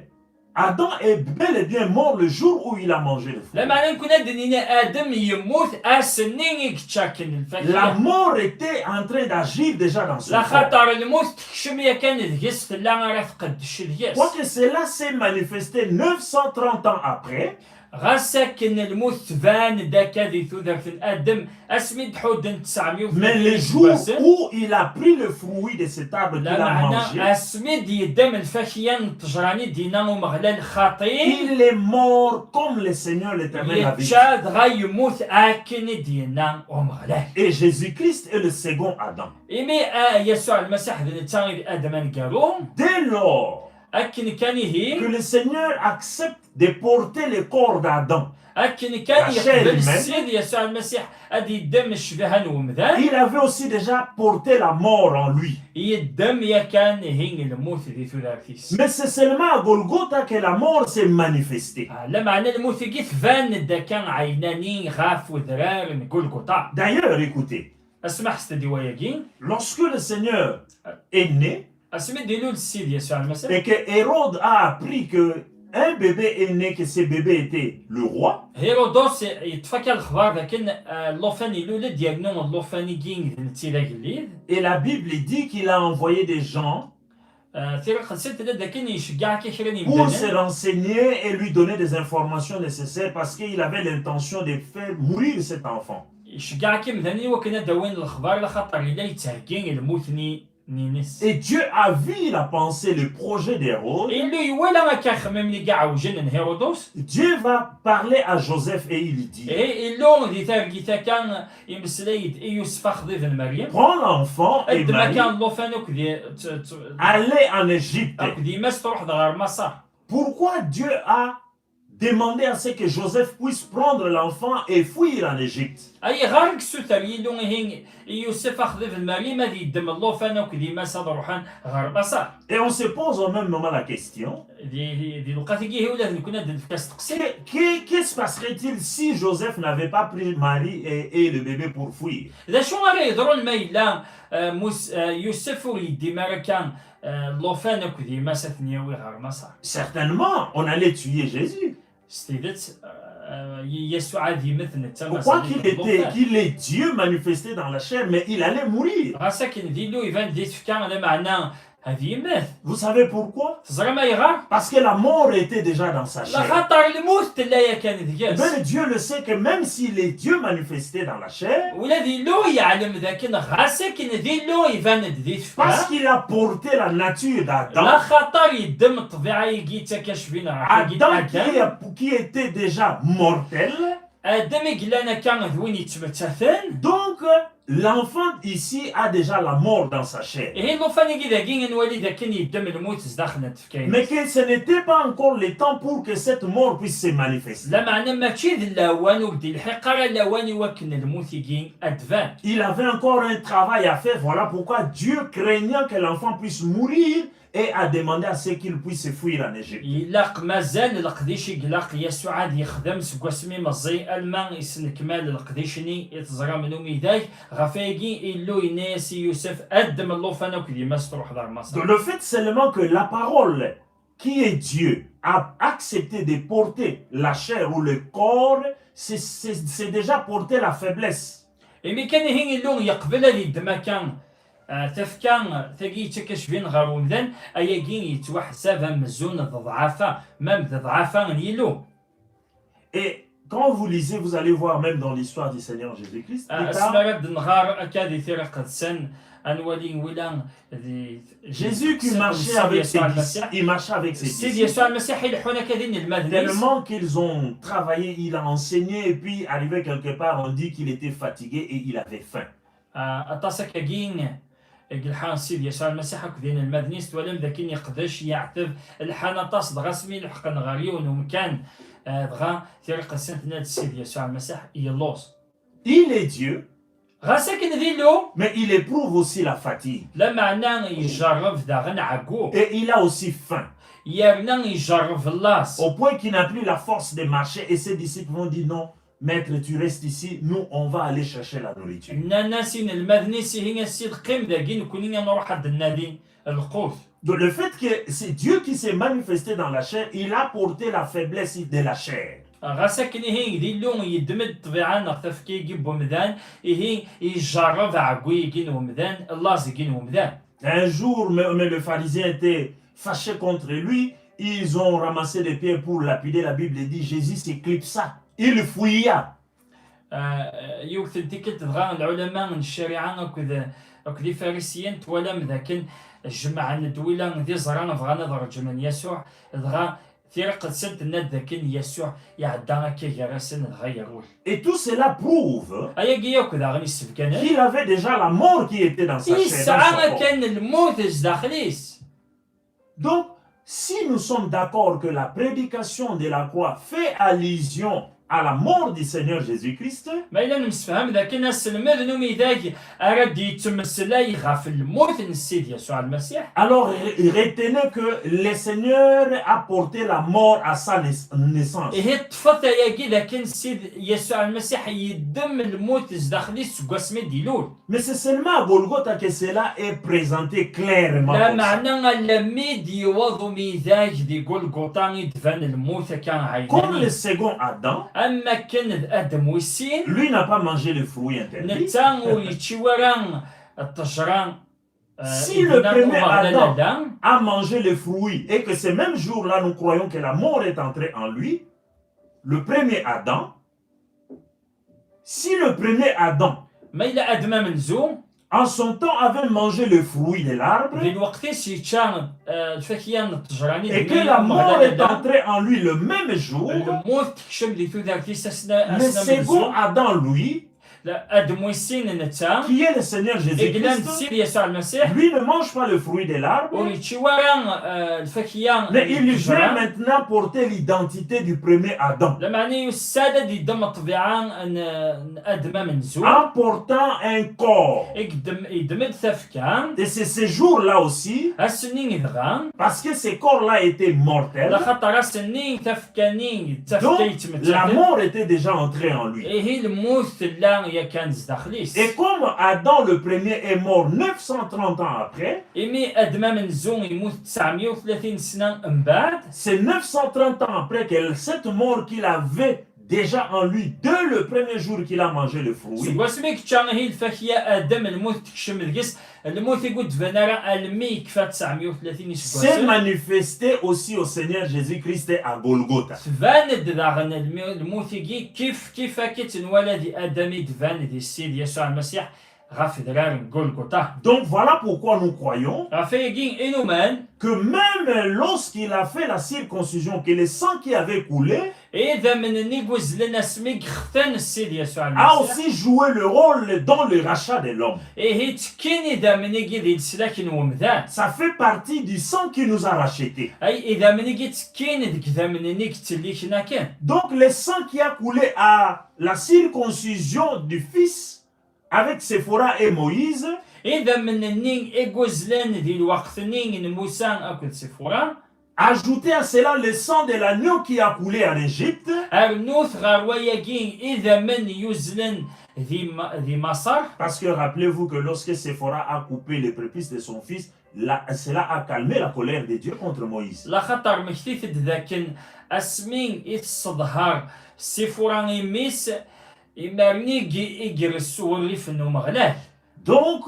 Adam est bel et bien mort le jour où il a mangé le fruit. Lameɛna nekkni ad d-nini Adem yemmut ass-nni i yečča akken La lfakya. Mort était en train d'agir déjà dans son corps. Laxaṭer lmut tekcem yakan deg-s, tella ara tqeddec deg-s. Quoique cela s'est manifesté neuf cent trente ans après, Ɣas akken lmut tban-d akka di tudert n Adem asmi d-ḥudden tesɛemya u mais le tlatin jour iseggasen, où il a pris le fruit de cet arbre qu'il a lameɛna mangé, asmi d-yeddem lfakya n ttejra-nni d-yenna Umeɣlal xaṭi, il est mort comme le Seigneur l'Éternel avait dit. Yečča dɣa yemmut akken i d-yenna Umeɣlal. Et Jésus-Christ est le second Adam. Imi ah, Yasuɛ Lmasiḥ d netta i d Adem aneggaru, Dès lors akken kan ihi, que le Seigneur accepte de porter le corps d'Adam, akken kan La chair yeqbel humaine. Ssid Yasuɛ Lmasiḥ ad yeddem ccbiha n umdan, il avait aussi déjà porté la mort en lui. Yeddem yakan ihi lmut di tudert-is. Mais c'est seulement à Golgotha que la mort s'est manifestée. Ah, lameɛna lmut-agi tban-d akka ɛinani ɣef udrar n Gulguṭa. D'ailleurs, écoutez, Asmaḥet-d i wayagi, lorsque le Seigneur est né asmi d-ilul Ssid Yasuɛ Lmasiḥ, et que Hérode a appris que un bébé est né, que ce bébé était le roi, Hirudos yeṭṭef akka lexbar d akken ah, llufan ilul-d yernu llufan-agi d netta i d agellid. Et la Bible dit qu'il a envoyé des gens Ah, Tira Iqedsen tenna-d akken iceggeɛ akka kra n pour se yimdanen renseigner et lui donner des informations nécessaires parce qu'il avait l'intention de faire mourir cet enfant. Iceggeɛ akka imdanen i wakken ad d-awin lexbar, laxaṭer yella yettheggi i lmut-nni-ines. Et Dieu a vu la pensée, le projet d'Hérode, Illu iwala akka axemmem-nni i iɛewjen n Hirudos. Dieu va parler à Joseph et il lui dit, Ihi Illu di targit akka imeslay-d i Yusef axḍib n Meryem. Prends l'enfant et Ddem Marie, akka llufan akked i- t- t- allez en Égypte. Akked yemma-s, truḥeḍ ɣer Maṣer. Pourquoi Dieu a demandé à ce que Joseph puisse prendre l'enfant et fuir en Égypte. Ayɣer i yessuter Yillu ihi i Yusef axḍib n Meryem ad yeddem llufan akked yemma-s ad ruḥen ɣer Maṣer? Et on se pose au même moment la question, Di di- di lewqat-agi ihi ula d nekkni ad d-nefk asteqsi. Que, que, que se passerait-il si Joseph n'avait pas pris Marie et, et le bébé pour fuir? D acu ara yeḍrun ma yella eh, Mus- eh, Yusef ur yeddim ara kan eh, llufan akked yemma-s ad ten-yawi ɣer Maṣer? Certainement, on allait tuer Jésus. S tidet, eh, Yasuɛ ad yemmet netta ma Pourquoi qu'il était, llufan. Qu'il est Dieu manifesté dans la chair, mais il allait mourir. Ɣas akken d Illu iban di tfekka, lameɛna ad yemmet. Vous savez pourquoi? Teẓram ayɣer? Parce que la mort était déjà dans sa chair. Laxaṭer lmut tella yakan deg-s. Ben, Dieu le sait que même s'il est Dieu manifesté dans la chair, ula d Illu yeɛlem dakken ɣas akken d Illu iban-d di tfekka. Parce qu'il a porté la nature d'Adam. Laxaṭer yeddem ṭṭbiɛa-agi yettak acbi neɣ Adam. Adam qui est, qui était déjà mortel. Adam i yellan akka d win yettmettaten. Donc, l'enfant ici a déjà la mort dans sa chair. Ihi llufan-agi dagi i nwali d akken yeddem lmut zdaxel n tfekka-ines. Mais que ce n'était pas encore le temps pour que cette mort puisse se manifester. Lameɛna mačči d lawan, ur d-ilḥiq ara lawan i wakken lmut-agi ad d-tban. Il avait encore un travail à faire, voilà pourquoi Dieu, craignant que l'enfant puisse mourir, et a demandé à ce qu'il puisse fuir en Égypte. Ilaq mazal leqdic i ilaq Yasuɛ ad yexdem seg wasmi meẓẓi alma yesnekmal leqdic-nni i teẓram n umidag. Ɣef wayagi, Illu yenna-yas i Yusef, ddem llufan akked yemma-s truḥeḍ ar Maṣer. Donc, le fait seulement que la parole, qui est Dieu, a accepté de porter la chair ou le corps, c'est- c'est c'est déjà porter la faiblesse. Imi kan ihi Illu yeqbel ad yeddem akka Ah, tafekka tagi yettak acbi ɣer umdan, ayagi yettwaḥsab amzun d ḍḍɛafa, même d ḍḍɛafa n Yillu. Et quand vous lisez, vous allez voir même dans l'histoire du Seigneur Jésus-Christ, Ah, plus asmi tard, ara d-nɣar akka di Tira Iqedsen, ad nwali wila di Jésus qui marchait Sidi avec ses Yasuɛ disciples, Lmasiḥ. Il marchait avec ses Sidi disciples. Yasuɛ Lmasiḥ ileḥḥun akka d inelmaden-is. Tellement qu'ils ont travaillé, il a enseigné, et puis arrivé quelque part, on dit qu'il était fatigué et il avait faim. Ah, aṭas akkagi i yelḥa Sidi Yasuɛ Lmasiḥ akked yinelmaden-is, twalam dakken yeqdec, yeɛteb, lḥan aṭas, dɣa asmi leḥqen ɣer yiwen umkan, ah, dɣa Tira Iqedsen tenna-d Sidi Yasuɛ Lmasiḥ yelluẓ. Il est Dieu, Ɣas akken d Illu, mais il éprouve aussi la fatigue. Lameɛna ijerreb daɣen ɛeggu, Et il a aussi faim. Yerna ijerreb laẓ. Au point qu'il n'a plus la force de marcher et ses disciples vont dire non, Maître, tu restes ici, nous, on va aller chercher la nourriture. Nnan-as inelmaden-is, ihi a Ssid, qqim dagi, nekkni ad nruḥ ad d-nadi lqut. Donc, le fait que c'est Dieu qui s'est manifesté dans la chair, il a porté la faiblesse de la chair. Ɣas akken ihi d Illu yeddem-d ṭṭbiɛa neɣ tafekka-agi n wemdan, ihi ijerreb aɛeggu-agi n wemdan, laẓ-agi n wemdan. Un jour, mais, mais le pharisien était fâché contre lui, ils ont ramassé des pierres pour lapider, la Bible dit, Jésus s'éclipsa, il fuya. Ah, yiwet n tikkelt dɣa lɛulama n ccariɛa akked akked ifarisiyen twalam dakken jemɛen-d wila d iẓra bɣan ad ṛejmen Yasuɛ, dɣa Tira Iqedsen tenna-d dakken Yasuɛ iɛedda akka gar-asen dɣa yerwel. Et tout cela prouve Ayagi yakk daɣen issebgan-d qu'il avait déjà la mort qui était dans sa chair, dans yesɛa son corps. Akan lmut zdaxel-is. Donc, si nous sommes d'accord que la prédication de la croix fait allusion à la mort du Seigneur Jésus-Christ, Ma yella nemsefham dakken aselmed n umidag ara d-yettmeslay ɣef lmut n Ssid Yasuɛ Lmasiḥ, alors re- retenez que le Seigneur a porté la mort à sa nais- naissance. Ihi ṭṭfet ayagi dakken Ssid Yasuɛ Lmasiḥ yeddem lmut zdaxel-is seg wasmi d-ilul. Mais c'est seulement à Golgotha que cela est présenté clairement comme ça. Lameɛna alammi d-yewweḍ umidag di Golgota i d-tban lmut akka ɛeynani. Comme le second Adam, am wakken d Adem wis sin, lui n'a pas mangé le fruit interdit. Netta ur yečči wara ṭṭejra, euh, Si le ibna premier Umeɣlal Adam Alla. A mangé le fruit et que ce même jour-là nous croyons que la mort est entrée en lui, le premier Adam, Si le premier Adam, ma yella Adem amenzu, en son temps avait mangé le fruit de l'arbre, di lweqt-is yečča, euh, lfakya n ttejra-nni, et que la mort est entrée en lui le même jour, lmut tekcem di tudert-is asna- le asna amenzu. Second Adam, lui, La, Adem wis sin netta, qui est le Seigneur i yellan d Jésus-Christ, Ssid Yasuɛ Lmasiḥ, lui ne mange pas le fruit de l'arbre, ur yečči ara, eh, lfakya mais il n vient ttejra. Maintenant porter l'identité du premier Adam, Lameɛna yusa-d ad yeddem ṭṭbiɛa n, n Adem amenzu, en portant un corps. i yeddem, yeddem-d tafekka. Et c'est ce jour-là aussi, Ass-nni dɣa, parce que ce corps-là était mortel, laxaṭer ass-nni tafekka-nni d donc tafekka yettmettat. La mort était déjà entrée en lui. Ihi lmut tella yakan zdaxel-is. Et comme Adam le premier est mort neuf cent trente ans après, Imi Adem amenzu yemmut tesɛemya u tlatin sna mbeɛd, c'est neuf cent trente ans après que cette mort qu'il avait déjà en lui dès le premier jour qu'il a mangé le fruit, seg wasmi yečča ihi lfakya Adem, lmut tekcem deg-s, lmut i ur d-tban ara almi yekfa tesɛemya u tlatin s'est iseggasen. Manifesté aussi au Seigneur Jésus-Christ à Golgotha. Tban-d daɣen lmi-, lmut-igi kif kif akka i tt-nwala di Adem i d-tban di Ssid Yasuɛ Lmasiḥ ɣef udrar n Golgota. Donc voilà pourquoi nous croyons Ɣef wayagi i numen, que même lorsqu'il a fait la circoncision, que le sang qui avait coulé idammen-nni i yuzlen asmi i yextan Ssid Yasuɛ a Lmasiḥ, aussi joué le rôle dans le rachat de l'homme. ihi ttekkin idammen-igi di leslak n wemdan. Ça fait partie du sang qui nous a rachetés. Ay, idammen-igi ttekkin deg idammen-nni i yettselliken akken. Donc le sang qui a coulé à la circoncision du fils avec Séphora et Moïse, Idammen-nni i yuzlen di lweqt-nni n Musa akked Sifura, ajouté à cela le sang de l'agneau qui a coulé en Égypte, rnut ɣer wayagi idammen yuzlen di Ma-, di Maṣer. Parce que rappelez-vous que lorsque Séphora a coupé les prépuces de son fils, là, cela a calmé la colère de Dieu contre Moïse. Laxaṭer mmektit-d dakken asmi i tesseḍher Sifura i mmi-s, imar-nni i, i gres urrif n Umeɣlal. Donc,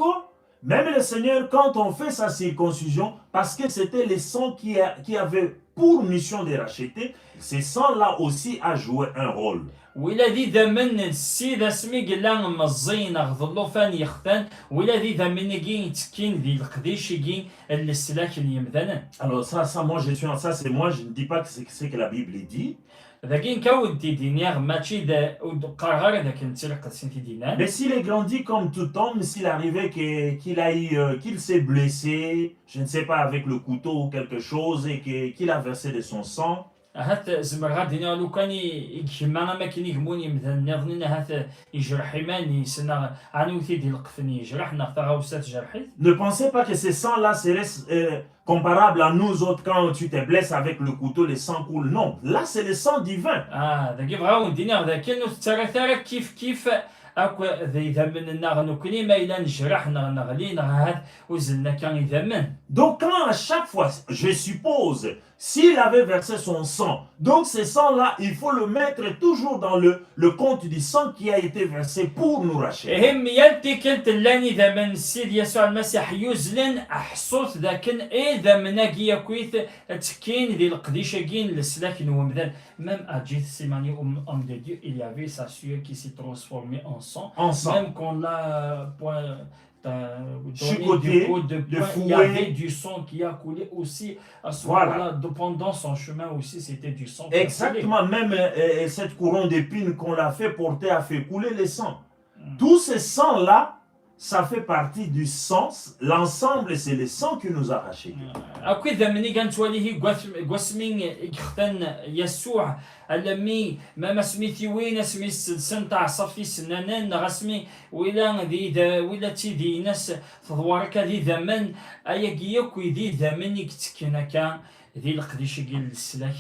même le Seigneur, quand on fait sa circoncision, parce que c'était le sang qui, a- qui avait pour mission de racheter, ce sang-là aussi a joué un rôle. Wila d idammen n Ssid asmi yella meẓẓi neɣ d llufan yextan, wila d idammen-agi yettekkin di leqdic-agi n leslak n yemdanen. Alors ça, ça, moi, je suis en ça, c'est moi, je ne dis pas que c'est ce que la Bible dit. Dagi nekk a wen-d-id-iniɣ, mačči d, ur d-qqareɣ ara d akken d Tira Iqedsen i t-id-yennan. Mais s'il est grandi comme tout homme, s'il arrivait que, qu'il a eu, euh, qu'il s'est blessé, je ne sais pas, avec le couteau ou quelque chose, et que, qu'il a versé de son sang, Ahat zemreɣ ad d-iniɣ lukan i, i yegma am akken i gemmun yemdanen nniḍen, ahat yejreḥ iman-is, neɣ ɛni ur t-id-ileqqfen yejreḥ, neɣ taɣawsa tejreḥ-it. Ne pensez pas que ce sang-là serait euh, comparable à nous autres quand tu te blesses avec le couteau, le sang coule. Non, là c'est le sang divin. Ah, dagi bɣiɣ ad wen-d-iniɣ dakken ur tettara ara kif kif akk d idammen-nneɣ nekkni, ma yella nejreḥ neɣ neɣli neɣ ahat uzzlen akka idammen. Donc quand à chaque fois, je suppose, s'il avait versé son sang, donc ce sang-là, il faut le mettre toujours dans le, le compte du sang qui a été versé pour nous racheter. Ihi, mi yal tikkelt llan idammen n Ssid Yasuɛ Lmasiḥ yuzlen, ḥṣut dakken idammen-agi akkit ttekkin di leqdic-agi n leslak n wemdan. Même à Gethsemane, homme, homme de Dieu, il y avait sa sueur qui s'est transformée en sang. En sang. Même qu'on l'a, euh, point, euh, donné Chicoté, des coups de de poing, il y fouet. avait du sang qui a coulé aussi à ce Voilà. moment-là. De- Pendant son chemin aussi, c'était du sang qui a coulé. Exactement, même euh, euh, cette couronne d'épines qu'on l'a fait porter a fait couler le sang. Mm. Tout ce sang-là, ça fait partie du sang. L'ensemble, c'est le sang qui nous a rachetés. Akk idammen i gan ttwalihi deg wasmi i yextan Yasuɛ, alami, ma asmi tiwin, asmi sselsen taɛṣabt isennanen, neɣ asmi wila di da-, wila d tidi-ines teḍwer akka d idammen, ayagi yakk d idammen i yettekkin akka di leqdic-agi n leslak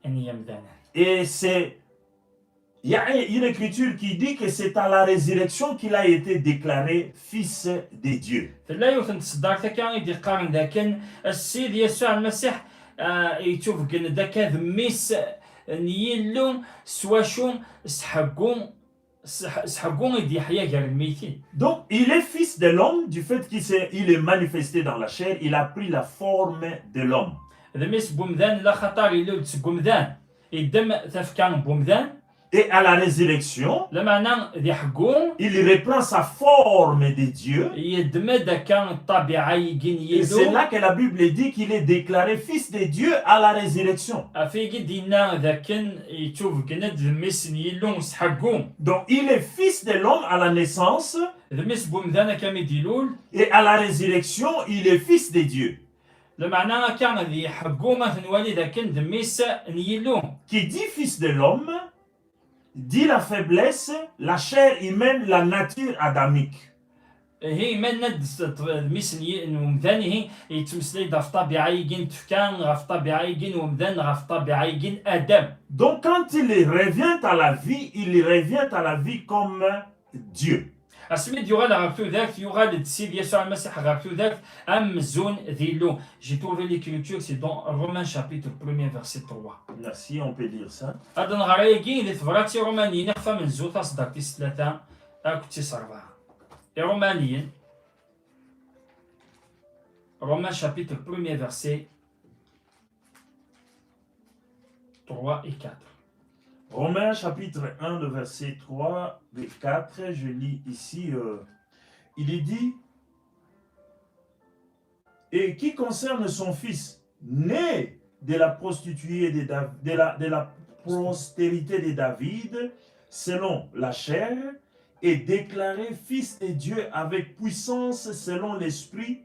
n yemdanen. Et c'est, il y a une écriture qui dit que c'est à la résurrection qu'il a été déclaré fils de Dieu. Tella yiwet n tseddart akka i d-iqqaren dakken Ssid Yasuɛ Lmasiḥ, ah, yettubeggen-d akka d mmi-s n Yillu s wacu, s ḥeggu, s ḥ-, s ḥeggu i d-yeḥya gar lmeytin. Donc, il est fils de l'homme, du fait qu'il s'est- il est manifesté dans la chair, il a pris la forme de l'homme. D mmi-s n wemdan, laxaṭer ilul-d seg wemdan, iddem tafekka n wemdan, Et à la résurrection, lameɛna di ḥeggu, il reprend sa forme de Dieu. Yeddem-d akka ṭṭabiɛa-igi n Yillu. Et c'est là que la Bible dit qu'il est déclaré fils de Dieu à la résurrection. Ɣef wigi d-yenna d akken yettubeggen-d d mmi-s n Yillu s ḥeggu. Donc il est fils de l'homme à la naissance. D mmi-s n wemdan akka mi d-ilul. Et à la résurrection, il est fils de Dieu. Lameɛna akka di ḥeggu ad t-nwali d akken d mmi-s n Yillu. Qui dit fils de l'homme, dit la faiblesse, la chair humaine, la nature adamique. Ihi, ma yenna-d s-, d mmi-s n yi-, n umdan, ihi, yettmeslay-d ɣef ṭṭabiɛa-agi n tfekka, ɣef ṭṭabiɛa-agi n umdan, ɣef ṭṭabiɛa-agi n Adam. Donc quand il revient à la vie, il revient à la vie comme Dieu. Asmi d-yuɣal ɣer tudert, yuɣal-d Sidi Yasuɛ Lmasiḥ ɣer tudert amzun d Illu. J'ai trouvé l'écriture, c'est dans Romains chapitre premier, verset trois. Merci, on peut lire ça. Ad nɣer ayagi di tebrat i Ṛumaniyen, ixef amenzu, taṣeddart tis tlata akked tis ṛebɛa. Iṛumaniyen, Romains chapitre premier, verset trois et quatre. Romains chapitre un, le verset trois et quatre, je lis ici, euh, il est dit, et qui concerne son fils, né de la prostituée de Dav-, de la, de la postérité de David, selon la chair, et déclaré fils de Dieu avec puissance selon l'esprit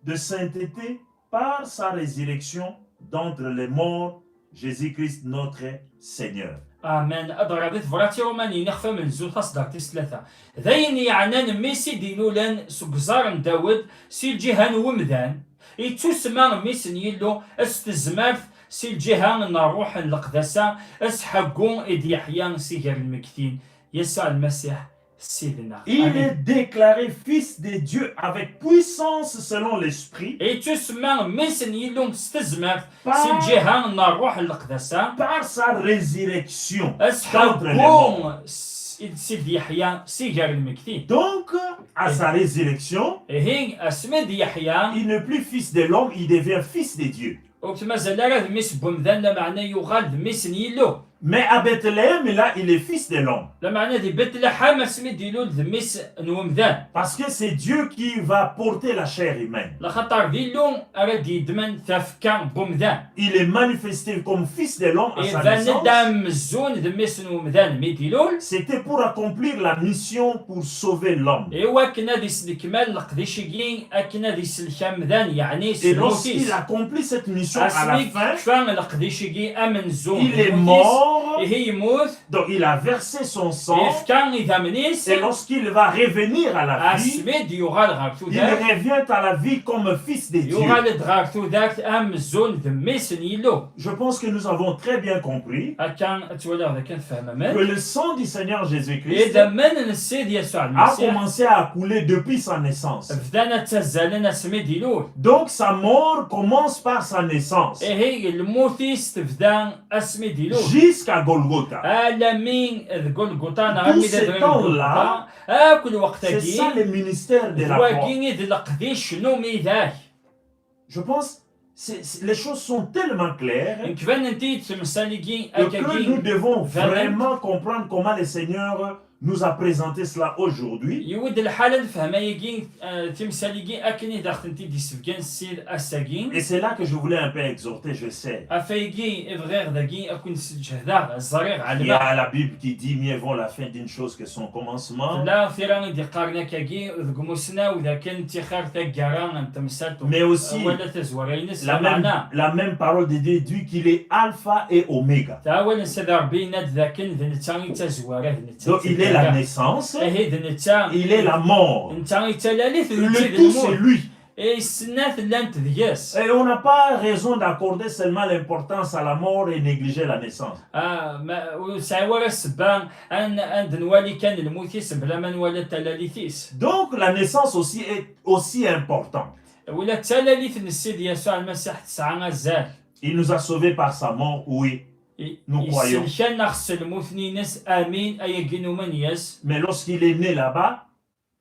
de sainteté par sa résurrection d'entre les morts, Jésus-Christ notre Seigneur. Amen. Ad ɣreɣ di tebrat i Ṛumaniyen, ixef amenzu, taṣeddart tis tlata. D ayen yeɛnan mmi-s i d-ilulen seg uẓar n Dawed, si lǧiha n wemdan, yettusemma mmi-s n Yillu s tezmert, si lǧiha n Ṛṛuḥ n Leqdasa, s ḥeggu i d-yeḥya si gar lmegtin, Yasuɛ Lmasiḥ, Sidna. Il est déclaré fils de Dieu avec puissance selon l'esprit. Yettusemma mmi-s n Yillu s tezmert, si lǧiha n Ṛṛuḥ n Leqdasa. Par sa résurrection d'entre les morts. S ḥeggu s-, i d-yeḥya si gar lmegtin. Donc, à sa résurrection, ihi, asmi d-yeḥya, il n'est plus fils de l'homme, il devient fils de Dieu. Ur t-mazal ara d mmi-s n wemdan, lameɛna yuɣal d mmi-s n Yillu. Mais à Bethléem, là, il est fils de l'homme. Lameɛna di Betleḥem, asmi d-ilul, d mmi-s n wemdan. Parce que c'est Dieu qui va porter la chair humaine. Laxaṭer d Illu ara d-yeddmen tafekka n wemdan. Il est manifesté comme fils de l'homme à sa naissance. Iban-d amzun d mmi-s n wemdan mi d-ilul. C'était pour accomplir la mission pour sauver l'homme. I wakken ad isnekmal leqdic-agi, akken ad isellek amdan, yeɛni s lmut-is. Et lorsqu'il accomplit cette mission à la fin, asmi yekfa leqdic-agi amenzu, il est mort. Ihi yemmut. Donc il a versé son sang. Yefka idammen-is. Et lorsqu'il va revenir à la vie, asmi d-yuɣal ɣer tudert, il revient à la vie comme fils de Dieu. Yuɣal-d ɣer tudert amzun d mmi-s n Yillu. Je pense que nous avons très bien compris. Akka ad twaliɣ d akken tfehmem. Que le sang du Seigneur Jésus-Christ, idammen n Ssid Yasuɛ Lmasiḥ, a commencé à couler depuis sa naissance. Bdan ttazzalen asmi d-ilul. Donc sa mort commence par sa naissance. Ihi, lmut-is tebda asmi d-ilul. Jusqu'à Golgotha. Alami d Golgotha, neɣ almi d adrar n Golgotha. Tout ce temps-là, akk lweqt-agi, c'est ça le ministère de la croix. D wagi i d leqdic n umidag. Je pense, c'est, c'est, les choses sont tellement claires. Nekk banent-iyi-d temsal-agi, que nous devons vraiment comprendre comment le Seigneur nous a présenté cela aujourd'hui. Yewwi-d lḥal ad nefhem ayagi, eh, timsal-agi akken i d aɣ-tent-id-yessebgan Ssid ass-agi. Et c'est là que je voulais un peu exhorter, je sais. Ɣef wayagi i bɣiɣ dagi ad ken-sǧehdeɣ, ẓriɣ, ɛelmeɣ. Il y a la Bible qui dit, mieux vaut la fin d'une chose que son commencement. Tella tira i d-yeqqaren akkagi deg umusnaw d akken ttixer taggara n temsalt, mais aussi, wala tazwara-ines, la même, lameɛna, la même parole de Dieu dit qu'il est Alpha et Oméga. Awal n Sidi Ṛebbi yenna-d d akken d netta i d tazwara, d netta i d taggara. Donc, il est la naissance, ihi d netta, il est la mort, netta i d talalit, d netta i d lmut. Le tout, c'est lui. I snat llant deg-s. Et on n'a pas raison d'accorder seulement l'importance à la mort et négliger la naissance. Ah, ma, ur nesɛi ara ssebba ad n-, ad nwali kan lmut-is bla ma nwala talalit-is. Donc la naissance aussi est aussi importante. Ula d talalit n Ssid Yasuɛ Lmasiḥ tesɛa azal. Il nous a sauvés par sa mort, oui. Nous croyons. Yesselk-aneɣ s lmut-nni-ines, amin, ayagi numen yes. Mais lorsqu'il est né là-bas,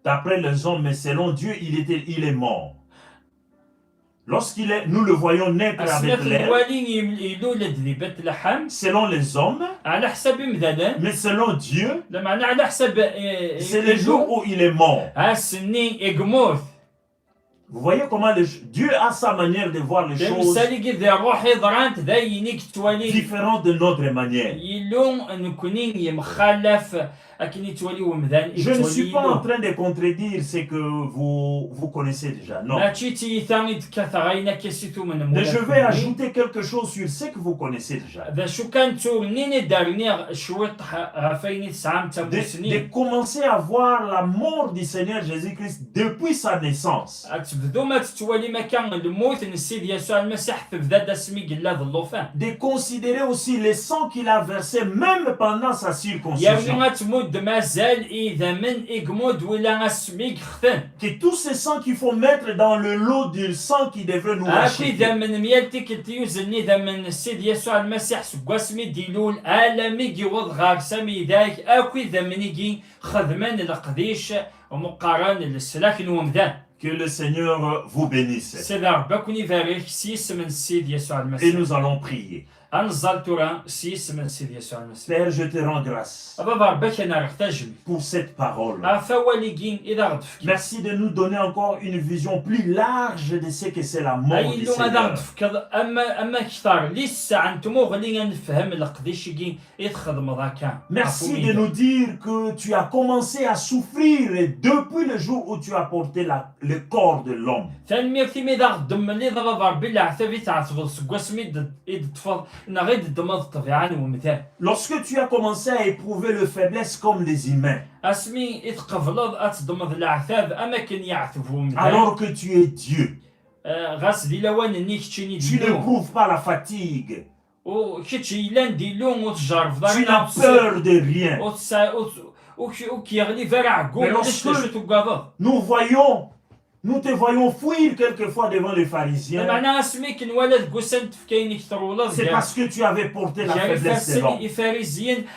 d'après les hommes, mais selon Dieu, il était, il est mort. Lorsqu'il est, nous le voyons naître à Bethléem, nwali ilul-d di Betleḥem, selon les hommes, ɛla ḥsab imdanen, mais selon Dieu, lameɛna ɛla ḥsab, eh, c'est le jour où il est mort. Ass-nni i yemmut. Vous voyez comment le, Dieu a sa manière de voir les choses. Timsal-agi di ṛṛuḥ i ḍrant d ayen i yettwali. Différent de notre manière. Illu nekni yemxalaf akken yettwali wemdan. Je ne suis pas en train de contredire ce que vous, vous connaissez déjà. Non. Mačči d tiyita i d-kkateɣ ayen akka si tumnem. Mais je vais ajouter quelque chose sur ce que vous connaissez déjà. D acu kan tturnin i d-rniɣ cwiṭ ɣef ayen i tesɛam d tamusni. De commencer à voir la mort du Seigneur Jésus-Christ depuis sa naissance. Ad tebdum ad tettwalim akka lmut n Sidi Yasuɛ Lmasiḥ tebda-d asmi yella d llufan. De considérer aussi le sang qu'il a versé même pendant sa circoncision. Yernu ad tmuddem azal i yidammen i yemmud wila asmi i yexten. Que tout ce sang qu'il faut mettre dans le lot du sang qui devrait nous racheter. Akk idammen, myal tikkelt yuzlen idammen n Sidi Yasuɛ Lmasiḥ seg wasmi d-ilul alammi i yiweḍ ɣer-s am idag, akk idammen-igi xedmen leqdic meqqaren leslak n wemdan. Que le Seigneur vous bénisse. Sidi Ṛebbi ad ken-ibarek s yisem n Sidi Yasuɛ Lmasiḥ. Et nous allons prier. Ad neẓẓal tura s yisem n Sidi Yasuɛ Lmasiḥ. Père, je te rends grâce. A Baba Ṛebbi, ad k-rreɣ tajmilt. Pour cette parole. Ɣef wawal-agi i d aɣ-d-tefkiḍ. Merci de nous donner encore une vision plus large de ce que c'est la mort du Seigneur. Ay Illu, ad aɣ-d-tefkeḍ ama akteṛ listeɛ n tmuɣli ad nefhem leqdic-agi i txedmeḍ akka. Merci de nous dire que tu as commencé à souffrir depuis le jour où tu as porté la, le corps de l'homme. Tanemmirt imi d aɣ-d-temliḍ a Baba Ṛebbi leɛtab i tɛetbeḍ seg wasmi i d-teṭṭfeḍ neɣ i d-teddmeḍ ṭṭbiɛa n wemdan. Lorsque tu as commencé à éprouver le faiblesse comme les humains. Asmi i tqebleḍ ad teddmeḍ leɛtab am akken yeɛteb wemdan. Alors que tu es Dieu. Ɣas di lawan-nni keččini d Illu. Tu n'éprouves pas la fatigue. U kečč yellan d Illu ur tjerrbeḍ ara. Tu n'as peur de rien. Ur k-yeɣlib ara ɛeggu, ulac d acu tugadeḍ. Nous voyons, nous te voyons fuir quelquefois devant les pharisiens. Lameɛna asmi i k-nwala deg wussan n tefkayin i k-trewleḍ gar ifassen n Ifarisiyen, c'est parce que tu avais porté la faiblesse de l'homme.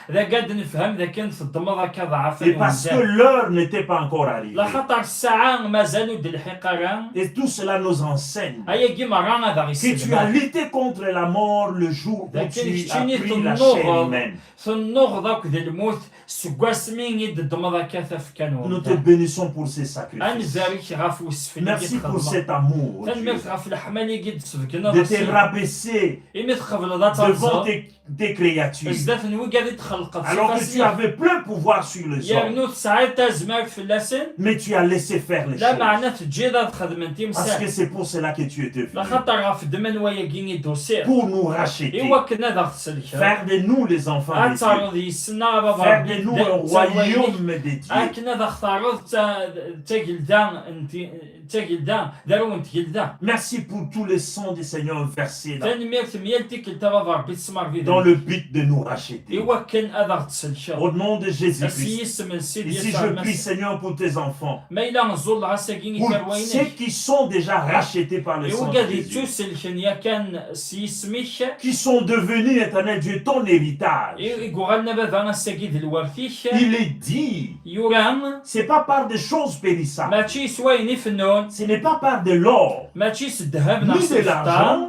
D akka ad nefhem d akken teddmeḍ akka ḍɛaf n wemdan. Et parce que l'heure n'était pas encore arrivée. Laxaṭer ssaɛa mazal ur d-telḥiq ara. Et tout cela nous enseigne. Ayagi merra ad aɣ-isselmad. Que tu as lutté contre la mort le jour où tu as pris la chair humaine. Tennuɣeḍ akked lmut seg wasmi i d-teddmeḍ akka tafekka n wemdan. Nous te bénissons pour ces sacrifices. Ad nbarek ɣef usefk-nni i d-txedmeḍ. Merci pour cet amour, Dieu. Tanemmirt ɣef leḥmala i d-tsebgneḍ. De te rabaisser devant tes, tes créatures. Imi i txedmeḍ aya sdat n wigad i d-txelqeḍ s ifassen-ik. Alors que tu avais plein pouvoir sur les hommes. Yernu tesɛiḍ tazmert fell-asen. Mais tu as laissé faire les choses. Lameɛna teǧǧiḍ ad xedmen timsal. Parce que c'est pour cela que tu étais venu. Laxaṭer ɣef ddemma n wayagi i d-tusiḍ. Pour nous racheter. I wakken ad aɣ-tsellkeḍ. Faire de nous les enfants de Dieu. Ad terreḍ yes-neɣ a Baba Ṛebbi d amdan n tayri-inek. Faire de nous un royaume de Dieu. Akken ad aɣ-terreḍ d ta-, d tagelda n ti-, d tagelda, d arraw n tgelda. Merci pour tout le sang du Seigneur versé là. Tanemmirt mi yal tikkelt a Baba Ṛebbi tesmerbideḍ. Dans le but de nous racheter. I wakken ad aɣ-tsellkeḍ. Au nom de Jésus-Christ. S yisem n Sidi Yasuɛ Lmasiḥ. Ici, je prie, Seigneur, pour tes enfants. Ma yella ẓẓulleɣ ass-agi i tarwa-inek. Pour ceux qui sont déjà rachetés par le sang de Jésus. I wigad yettusellken yakan s yisem-ik. Qui sont devenus, Éternel Dieu, ton héritage. I, i yuɣalen a Baba ass-agi d lwert-ik. Il est dit, yura. C'est pas par des choses périssables. Mačči s wayen ifennun. Ce n'est pas par de l'or. Mačči s ddheb neɣ s lfeṭṭa. Ni de l'argent.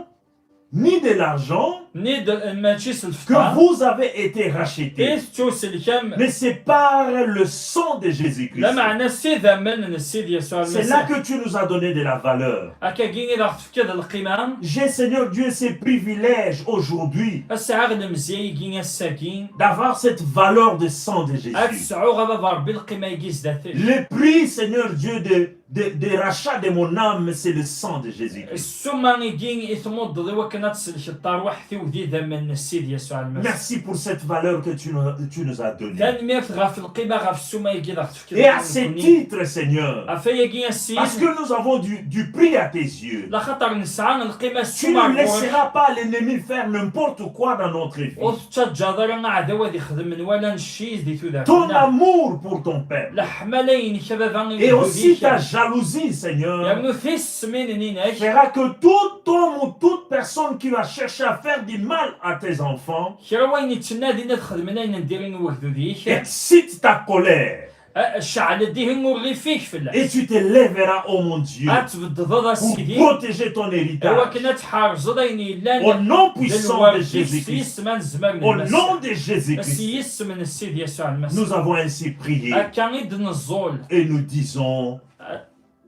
Ni de l'argent. Ni de, mačči s lfeṭṭa. Que vous avez été rachetés. I tettuselkem. Mais c'est par le sang de Jésus-Christ. Lameɛna s idammen n Sidi Yasuɛ Lmasiḥ. C'est là que tu nous as donné de la valeur. Akkagi i d-aɣ-tefkiḍ lqima. J'ai, Seigneur Dieu, ces privilèges aujourd'hui. Ad sɛuɣ lemziyya-agi ass-agi. D'avoir cette valeur de sang de Jésus. Ad sɛuɣ a Baba Ṛebbi lqima-agi zdat-k. Le prix, Seigneur Dieu, de, de, de rachat de mon âme, c'est le sang de Jésus-Christ. Ssuma-agi i tmuddeḍ i wakken ad tsellkeḍ tarwiḥt-iw d idammen n Sidi Yasuɛ Lmasiḥ. Merci pour cette valeur que tu nous, tu nous as donnée. Tanemmirt ɣef lqima, ɣef ssuma-agi i d aɣ-tefkiḍ. Et à ce titre, Seigneur, ɣef wayagi a Sidi, parce que nous avons du, du prix à tes yeux, laxaṭer nesɛa lqima s ssuma ɣur-k. Tu ne laisseras pas l'ennemi faire n'importe quoi dans notre vie. Ur tettaǧǧaḍ ara aɛdaw ad ixdem menwala n cci di tudert-nneɣ. Ton amour pour ton peuple. Leḥmala-inek a Baba i wegdud-ik. Et aussi ta jalousie, Seigneur, yernu tismin-inek, fera que tout homme ou toute personne qui va chercher à faire du mal à tes enfants, kra wayen yettnadin ad xedmen ayen n diri i wegdud-ik, excite ta colère. A- Cɛel-d ihi urɣif-ik fell-as. Et tu t'élèveras, ô mon Dieu, Ad tbeddeḍ a pour Sidi. Protéger ton Akken héritage. Ad tḥerzeḍ ayen yellan. Au nom puissant de Lwerǧ-ik s Jésus-Christ. Yisem anezmar n Au Lmasiḥ. nom de S Jésus-Christ. Yisem n Sidi Yasuɛ Lmasiḥ. Nous avons ainsi prié. Akka i d-neẓẓul. Et nous disons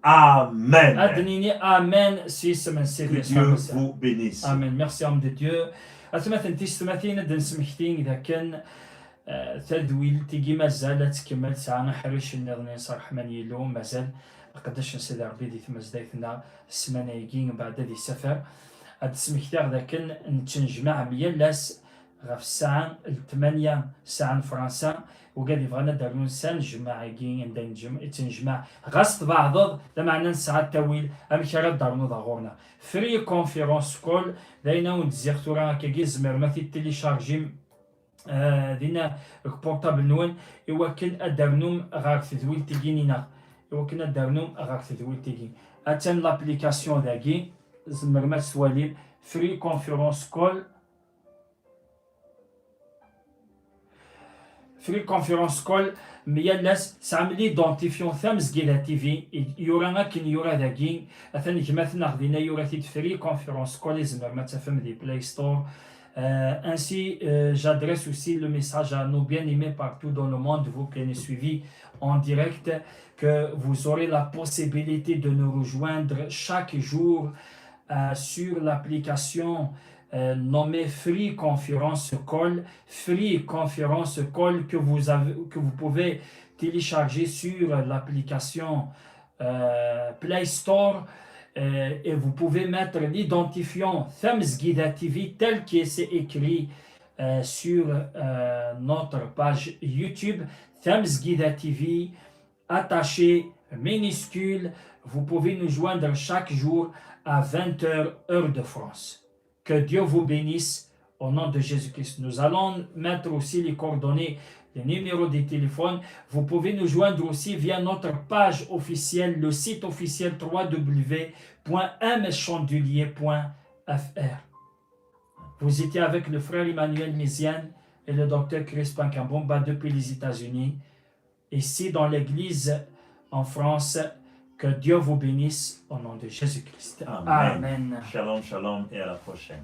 Ad Amen. d-nini amen s yisem n Sidi Que Yasuɛ Dieu Lmasiḥ. Vous bénisse. Amen. Merci, homme de Dieu. Atmaten tisetmatin ad d-nesmekti dakken eh, tadwilt-agi mazal ad tkemmel tesɛa aḥric nniḍen s ṛṛeḥma n Yillu, mazal aqeddac n Sidi Ṛebbi di tmazdayt-nneɣ ssmana-agi mbeɛd ad isafer. Ad d-smektiɣ dakken nettnejmaɛ am yal ass ɣef ssaɛa n tmanya, ssaɛa n Fransa. Wigad yebɣan ad d-rnun s anejmaɛ-agi anda nettnejmaɛ, ɣas tbeɛdeḍ, lameɛna nesɛa ttawil amek ara d-ternuḍ ɣer ɣur-neɣ. Free conference call, d ayen awen-d-zziɣ tura akkagi, tzemrem ad t-id-téléchargem dinna deg portable-nwen, iwakken ad d-ternum ɣer tedwilt-agi-nneɣ, iwakken ad d-ternum ɣer tedwilt-agi. Attan l'application dagi, tzemrem ad tt-twalim, Free Conference Call. Free Conference Call, yal ass tesɛam l'identifiant Tamezgida T V, yura akken yura dagi, atan gma-tneɣ dinna yura-t-id, Free Conference Call, tzemrem ad t-tafem di Play Store. Euh, ainsi, euh, j'adresse aussi le message à nos bien-aimés partout dans le monde, vous qui nous suivez en direct, que vous aurez la possibilité de nous rejoindre chaque jour euh, sur l'application euh, nommée Free Conference Call, Free Conference Call que vous avez, que vous pouvez télécharger sur l'application euh, Play Store euh, et vous pouvez mettre l'identifiant Tamezgida T V tel que c'est écrit euh, sur euh, notre page YouTube, Tamezgida T V, attaché minuscule. Vous pouvez nous joindre chaque jour à vingt heures, heure de France. Que Dieu vous bénisse au nom de Jésus-Christ. Nous allons mettre aussi les coordonnées, les numéros de téléphone. Vous pouvez nous joindre aussi via notre page officielle, le site officiel trois W point M chandelier point F R. Vous étiez avec le frère Emmanuel Miziane et le docteur Crispin Kambomba depuis les États-Unis, ici dans l'église en France. Que Dieu vous bénisse au nom de Jésus-Christ. Amen. Shalom, shalom et à la prochaine.